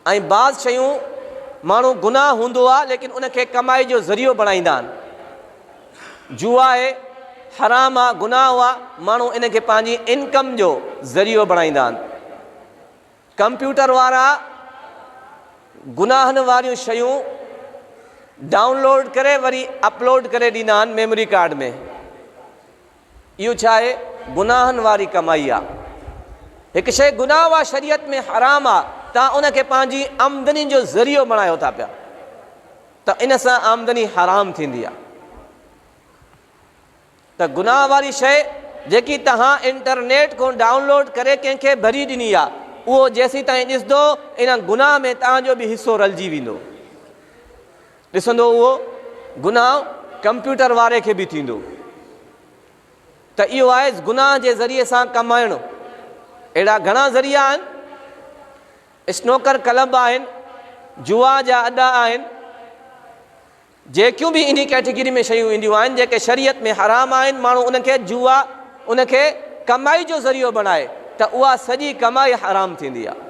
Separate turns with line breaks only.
۽ بعض شيون ماڻهو گناهه هوندو آ ليڪن ان کي ڪمائي جو ذريعو بڻائيندا آهن. جوا آهي، حرام آ، گناهه آ، ماڻهو ان کي پنهنجي انڪم جو ذريعو بڻائيندا آهن. ڪمپيوٽر وارا گناهن واريون شيون ڊائونلوڊ ڪري وري اپلوڊ ڪري ڏيندا آهن ميموري ڪارڊ ۾. اهو ڇا آهي؟ گناهن واري ڪمائي آ. هڪ شيء گناهه آ، شريعت ۾ حرام آ، توهان ان کي پنهنجي آمدني جو ذريعو بڻايو ٿا پيا ته ان سان آمدني حرام ٿيندي آ. ته گناهه واري شيء جيڪي توهان انٽرنيٽ کان ڊائونلوڊ ڪري ڪنهن کي ڀري ڏني آ، اهو جيسيتائين ڏسندو ان گناهه ۾ توهان جو به حصو رلجي ويندو. ڏسندو اهو گناهه ڪمپيوٽر واري کي به ٿيندو ته اهو آهي گناهه جي ذريعي سان ڪمائڻ. اهڙا گهڻا ذريعا آهن. اسنوڪر ڪلب آهن، جوا جا اڏا آهن، جيڪيون به انهي ڪيٽيگري ۾ شيون اينديون آهن جيڪي شريعت ۾ حرام آهن، ماڻهو ان کي جوا ان کي ڪمائي جو ذريعو بڻائي ته اها سڄي ڪمائي حرام ٿيندي آهي.